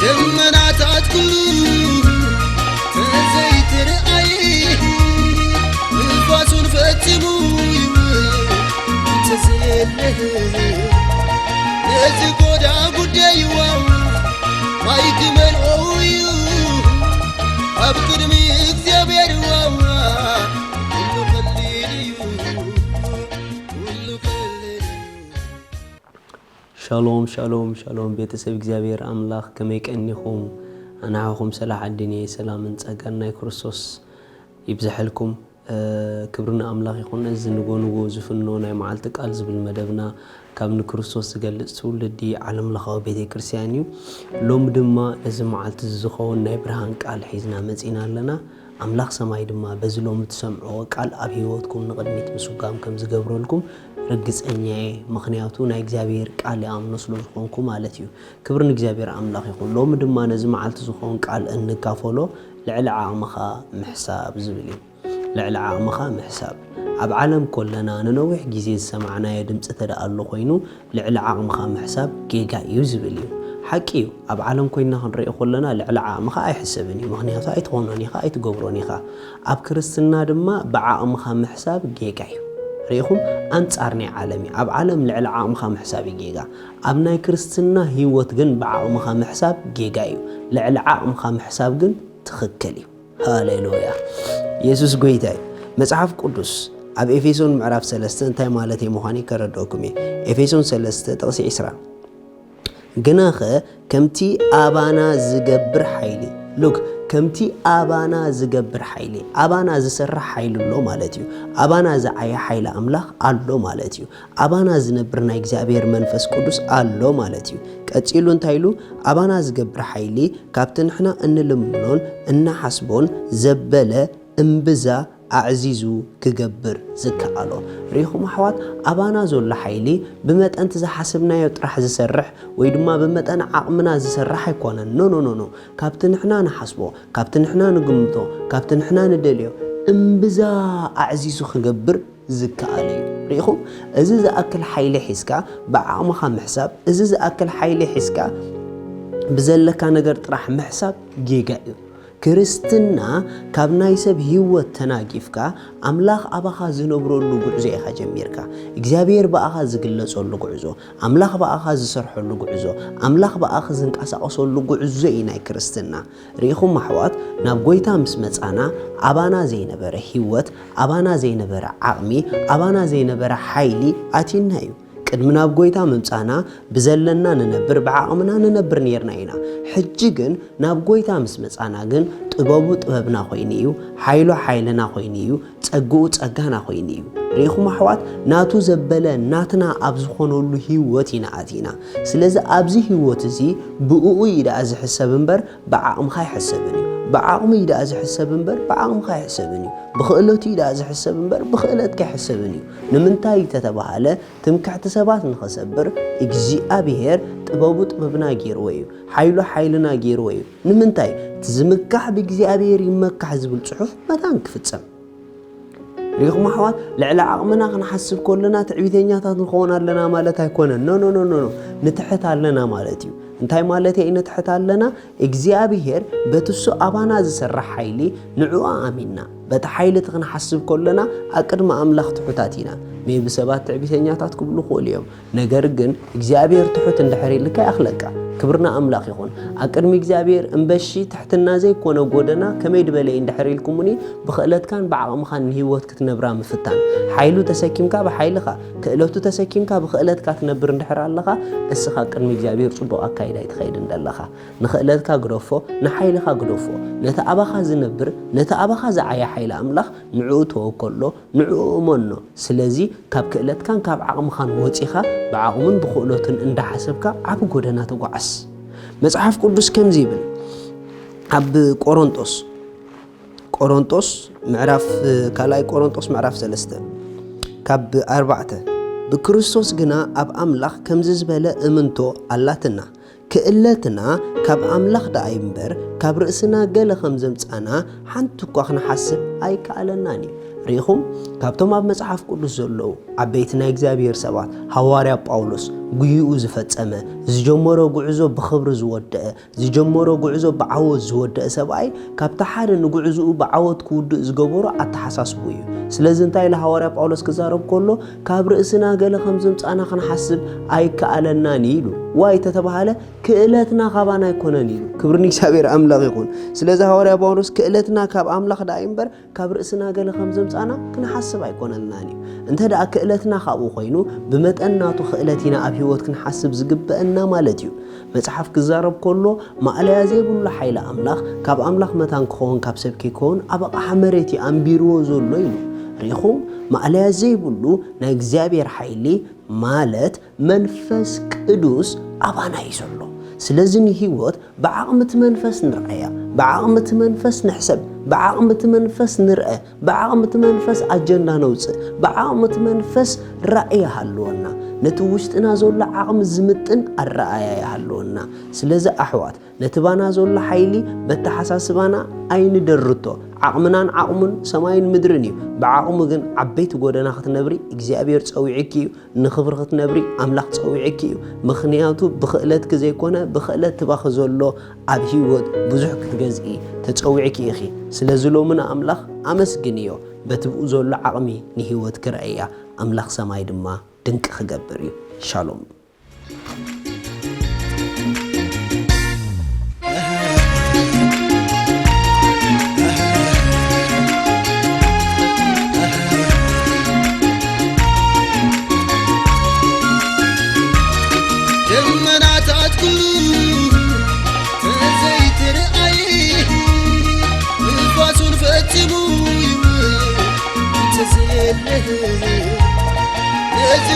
ደመናታት ኩሉ ተዘይትርኣይ፣ ንፋሱን ፈጺሙ ይውል ተዘየለ። ነዚ ጎዳ ጉዳይዋ ማይ ክመልኦ እዩ ኣብ ቅድሚ እግዚኣብሔር ዋዋ። ኩሉ ቀሊል እዩ፣ ኩሉ ቀሊል እዩ። ሻሎም ሻሎም ሻሎም፣ ቤተሰብ እግዚኣብሔር ኣምላኽ ከመይ ቀኒኹም? ኣናሃኹም ሰላሕ ኣድንየ፣ ሰላምን ጸጋን ናይ ክርስቶስ ይብዝሐልኩም። ክብሪ ንኣምላኽ ይኹን። እዚ ንጎ ንጎ ዝፍኖ ናይ መዓልቲ ቃል ዝብል መደብና ካብ ንክርስቶስ ዝገልጽ ትውልዲ ዓለም ለኻዊ ቤተ ክርስቲያን እዩ። ሎሚ ድማ ነዚ መዓልቲ እዚ ዝኸውን ናይ ብርሃን ቃል ሒዝና መጺና ኣለና። ኣምላኽ ሰማይ ድማ በዚ ሎሚ ትሰምዕዎ ቃል ኣብ ህይወትኩም ንቕድሚት ምስጓም ከም ዝገብረልኩም ርግጸኛ እየ። ምኽንያቱ ናይ እግዚኣብሔር ቃል ይኣምኖ ስለ ዝኾንኩ ማለት እዩ። ክብሪ ንእግዚኣብሔር ኣምላኽ ይኹን። ሎሚ ድማ ነዚ መዓልቲ ዝኸውን ቃል እንካፈሎ ልዕሊ ዓቕምኻ ምሕሳብ ዝብል እዩ። ልዕሊ ዓቕምኻ ምሕሳብ። ኣብ ዓለም ኮለና ንነዊሕ ግዜ ዝሰማዕናዮ ድምፂ ተደኣ ኣሎ ኮይኑ ልዕሊ ዓቕምኻ ምሕሳብ ጌጋ እዩ ዝብል እዩ። ሓቂ እዩ፣ ኣብ ዓለም ኮይንና ክንሪኦ ኮለና ልዕሊ ዓቕምኻ ኣይሕሰብን እዩ። ምኽንያቱ ኣይትኾኖን ኢኻ፣ ኣይትገብሮን ኢኻ። ኣብ ክርስትና ድማ ብዓቕምኻ ምሕሳብ ጌጋ እዩ። ርኢኹም? ኣንጻር ናይ ዓለም እዩ። ኣብ ዓለም ልዕሊ ዓቕምኻ ምሕሳብ እዩ ጌጋ። ኣብ ናይ ክርስትና ህይወት ግን ብዓቕምኻ ምሕሳብ ጌጋ እዩ። ልዕሊ ዓቕምኻ ምሕሳብ ግን ትኽክል እዩ። ሃሌሉያ። የሱስ ጎይታ እዩ። መጽሓፍ ቅዱስ ኣብ ኤፌሶን ምዕራፍ ሰለስተ እንታይ ማለት እዩ ምዃኑ ከረድኦኩም እየ። ኤፌሶን ሰለስተ ጥቕሲ ዕስራ። ግናኸ ከምቲ ኣባና ዝገብር ሓይሊ፣ ሉክ፣ ከምቲ ኣባና ዝገብር ሓይሊ፣ ኣባና ዝሰርሕ ሓይሊ ኣሎ ማለት እዩ። ኣባና ዝዓየ ሓይሊ ኣምላኽ ኣሎ ማለት እዩ። ኣባና ዝነብር ናይ እግዚኣብሔር መንፈስ ቅዱስ ኣሎ ማለት እዩ። ቀጺሉ እንታይ ኢሉ? ኣባና ዝገብር ሓይሊ ካብቲ ንሕና እንልምኖን እንሓስቦን ዘበለ እምብዛ ኣዕዚዙ ክገብር ዝከኣሎ። ርኢኹም ኣሕዋት፣ ኣባና ዘሎ ሓይሊ ብመጠን እቲ ዝሓሰብናዮ ጥራሕ ዝሰርሕ ወይ ድማ ብመጠን ዓቕምና ዝሰርሕ ኣይኮነን። ኖ፣ ኖ፣ ኖ፣ ኖ። ካብቲ ንሕና ንሓስቦ፣ ካብቲ ንሕና ንግምቶ፣ ካብቲ ንሕና ንደልዮ እምብዛ ኣዕዚዙ ክገብር ዝከኣል እዩ። ርኢኹም? እዚ ዝኣክል ሓይሊ ሒዝካ ብዓቕምኻ ምሕሳብ፣ እዚ ዝኣክል ሓይሊ ሒዝካ ብዘለካ ነገር ጥራሕ ምሕሳብ ጌጋ እዩ። ክርስትና ካብ ናይ ሰብ ህይወት ተናጊፍካ፣ ኣምላኽ ኣባኻ ዝነብረሉ ጉዕዞ ኢኻ ጀሚርካ። እግዚኣብሔር ብኣኻ ዝግለጸሉ ጉዕዞ፣ ኣምላኽ ብኣኻ ዝሰርሐሉ ጉዕዞ፣ ኣምላኽ ብኣኻ ዝንቀሳቐሰሉ ጉዕዞ እዩ ናይ ክርስትና። ርኢኹም ኣሕዋት፣ ናብ ጎይታ ምስ መጻና፣ ኣባና ዘይነበረ ህይወት፣ ኣባና ዘይነበረ ዓቕሚ፣ ኣባና ዘይነበረ ሓይሊ ኣትዩና እዩ። ቅድሚ ናብ ጎይታ ምምጻና ብዘለና ንነብር፣ ብዓቕምና ንነብር ኔርና ኢና። ሕጂ ግን ናብ ጎይታ ምስ መጻና ግን ጥበቡ ጥበብና ኮይኑ እዩ፣ ሓይሉ ሓይልና ኮይኑ እዩ፣ ጸግኡ ጸጋና ኮይኑ እዩ። ርኢኹም ኣሕዋት፣ ናቱ ዘበለ ናትና ኣብ ዝኾነሉ ህይወት ኢና ኣቲና። ስለዚ ኣብዚ ህይወት እዚ ብእኡ እዩ ደኣ ዝሕሰብ እምበር ብዓቕምኻ ኣይሕሰብን እዩ። ብዓቕሙ እዩ ደኣ ዝሕሰብ እምበር ብዓቕምኻ ኣይሕሰብን እዩ። ብኽእለቱ እዩ ደኣ ዝሕሰብ እምበር ብኽእለትካ ኣይሕሰብን እዩ። ንምንታይ ተተባሃለ፣ ትምክሕቲ ሰባት ንኸሰብር እግዚኣብሔር ጥበቡ ጥበብና ገይርዎ እዩ። ሓይሉ ሓይልና ገይርዎ እዩ። ንምንታይ? እቲ ዝምካሕ ብእግዚኣብሔር ይመካሕ ዝብል ጽሑፍ መታን ክፍጸም። ርኢኹም ኣሕዋት፣ ልዕሊ ዓቕምና ክንሓስብ ከለና ትዕቢተኛታት ንኸውን ኣለና ማለት ኣይኮነን። ኖ፣ ኖ፣ ኖ፣ ኖ፣ ኖ። ንትሕት ኣለና ማለት እዩ። እንታይ ማለት እዩ ንትሕት ኣለና? እግዚኣብሔር በቲ እሱ ኣባና ዝሰርሕ ሓይሊ ንዕኡ ኣሚንና። በቲ ሓይሊ እቲ ክንሓስብ ከለና ኣብ ቅድሚ ኣምላኽ ትሑታት ኢና። ሜቢ ሰባት ትዕቢተኛታት ክብሉ ይኽእሉ እዮም። ነገር ግን እግዚኣብሔር ትሑት እንድሕር ኢልካ ይኣኽለካ። ክብሪ ንኣምላኽ ይኹን። ኣብ ቅድሚ እግዚኣብሔር እምበሺ ትሕትና ዘይኮነ ጎደና ከመይ ድበለ እዩ እንድሕር ኢልኩምኒ፣ ብኽእለትካን ብዓቕምኻን ንህይወት ክትነብራ ምፍታን። ሓይሉ ተሰኪምካ ብሓይልኻ፣ ክእለቱ ተሰኪምካ ብኽእለትካ ትነብር እንድሕር ኣለኻ፣ እስኻ ቅድሚ እግዚኣብሔር ጽቡቕ ኣካይዳ ኣይትኸይድን ደለኻ። ንኽእለትካ ግደፎ፣ ንሓይልኻ ግደፎ። ነቲ ኣባኻ ዝነብር፣ ነቲ ኣባኻ ዝዓየ ሓይሊ ኣምላኽ ንዕኡ ተወከሎ፣ ንዕኡ እመኖ። ስለዚ ካብ ክእለትካን ካብ ዓቕምኻን ወጺኻ ብዓቕሙን ብኽእለቱን እንዳሓሰብካ ዓቢ ጎደና ተጓዓዝ። መጽሓፍ ቅዱስ ከምዚ ይብል ኣብ ቆሮንጦስ፣ ቆሮንጦስ ምዕራፍ፣ ካልኣይ ቆሮንጦስ ምዕራፍ ሰለስተ ካብ ኣርባዕተ፣ ብክርስቶስ ግና ኣብ ኣምላኽ ከምዚ ዝበለ እምንቶ ኣላትና፣ ክእለትና ካብ ኣምላኽ ደኣ እምበር ካብ ርእስና ገለ ከም ዘምጻና ሓንቲ እኳ ክንሓስብ ኣይከኣለናን እዩ። ርኢኹም፣ ካብቶም ኣብ መጽሓፍ ቅዱስ ዘለዉ ዓበይቲ ናይ እግዚኣብሔር ሰባት፣ ሃዋርያ ጳውሎስ ጉይኡ ዝፈጸመ፣ ዝጀመሮ ጉዕዞ ብኽብሪ ዝወደአ፣ ዝጀመሮ ጉዕዞ ብዓወት ዝወደአ ሰብኣይ፣ ካብቲ ሓደ ንጉዕዞኡ ብዓወት ክውድእ ዝገበሮ ኣተሓሳስቡ እዩ። ስለዚ እንታይ ኢሉ ሃዋርያ ጳውሎስ ክዛረብ ከሎ፣ ካብ ርእስና ገለ ከም ዘምጻና ክንሓስብ ኣይከኣለናን እዩ ኢሉ። ዋይ ተተባሃለ፣ ክእለትና ካባና ኣይኮነን ኢሉ። ክብሪ ንእግዚኣብሔር ኣምላኽ ይኹን። ስለዚ ሃዋርያ ጳውሎስ ክእለትና ካብ ኣምላኽ ደኣ እምበር ካብ ርእስና ገለ ከም ዘምጻና ክንሓስብ ኣይኮነልናን እዩ። እንተ ደኣ ክእለትና ካብኡ ኮይኑ፣ ብመጠን ናቱ ክእለት ኢና ኣብ ህይወት ክንሓስብ ዝግበአና ማለት እዩ። መጽሓፍ ክዛረብ ከሎ፣ ማእለያ ዘይብሉ ሓይሊ ኣምላኽ፣ ካብ ኣምላኽ መታን ክኸውን ካብ ሰብ ከይከውን ኣብ ኣቕሓ መሬት እዩ ኣንቢርዎ ዘሎ ኢሉ። ርኢኹም፣ ማእለያ ዘይብሉ ናይ እግዚኣብሔር ሓይሊ ማለት መንፈስ ቅዱስ ኣባና እዩ ዘሎ። ስለዚ ንህይወት ብዓቕሚ እቲ መንፈስ ንርኣያ፣ ብዓቕሚ እቲ መንፈስ ንሕሰብ፣ ብዓቕሚ እቲ መንፈስ ንርአ፣ ብዓቕሚ እቲ መንፈስ ኣጀንዳ ነውፅእ፣ ብዓቕሚ እቲ መንፈስ ራእይ ይሃልወና። ነቲ ውሽጥና ዘሎ ዓቕሚ ዝምጥን ኣረኣያ ይሃልወና። ስለዚ ኣሕዋት፣ ነቲ ባና ዘሎ ሓይሊ በተሓሳስባና ኣይንደርቶ። ዓቕምናን ዓቕሙን ሰማይን ምድርን እዩ። ብዓቕሙ ግን ዓበይቲ ጎደና ክትነብሪ እግዚኣብሔር ጸዊዕኪ እዩ። ንኽብሪ ክትነብሪ ኣምላኽ ጸዊዕኪ እዩ። ምኽንያቱ ብኽእለትኪ ዘይኮነ፣ ብኽእለት ትባኺ ዘሎ ኣብ ህይወት ብዙሕ ክትገዝኢ ተጸዊዕኪ ኢኺ። ስለዚ ሎሚ ንኣምላኽ ኣመስግንዮ። በቲ ብኡ ዘሎ ዓቕሚ ንህይወትኪ ርኣያ። ኣምላኽ ሰማይ ድማ ድንቂ ክገብር እዩ። ሻሎም። ደመናታት ኩሉ ተዘይትርኣይ፣ ንፋሱን ፈጺሙ ይውል እንተዘየለ፣ ነዚ